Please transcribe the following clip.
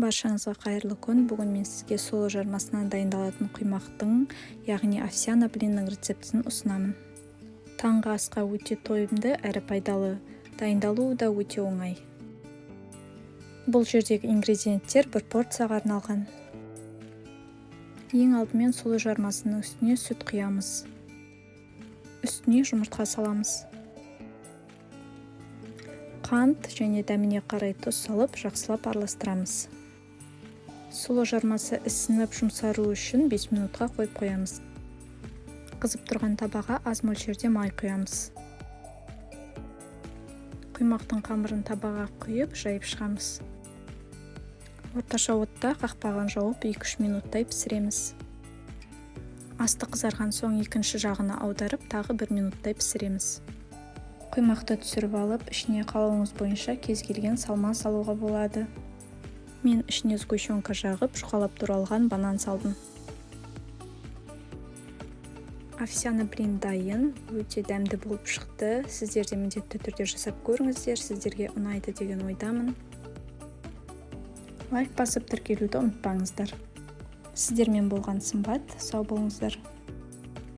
Баршаңызға қайырлы күн! Бүгін мен сізге сұлы жармасынан дайындалатын құймақтың, яғни овсяный блиннің рецептісін ұсынамын. Таңғы асқа өте тойымды әрі пайдалы, дайындалуы да өте оңай. Бұл жердегі ингредиенттер бір порцияға арналған. Ең алдымен сұлы жармасының үстіне сүт құямыз. Үстіне жұмыртқа саламыз. Қант және дәміне қарай тұз салып, жақсылап араластырамыз. Сұлы жармасы ісініп, жұмсару үшін 5 минутқа қойып қоямыз. Қызып тұрған табаға аз мөлшерде май құямыз. Құймақтың қамырын табаға құйып, жайып шығамыз. Орташа отта қақпағын жауып, 2-3 минуттай пісіреміз. Асты қызарған соң екінші жағына аударып, тағы 1 минуттай пісіреміз. Құймақты түсіріп алып, ішіне қалауыңыз бойынша кез келген салма салуға болады. Мен ішіне сгущенка жағып, жұқалап туралған банан салдым. Овсяный блин дайын, өте дәмді болып шықты. Сіздер де міндетті түрде жасап көріңіздер, сіздерге ұнайды деген ойдамын. Лайк басып, тіркелуді ұмытпаңыздар. Сіздермен болған Сымбат. Сау болыңыздар!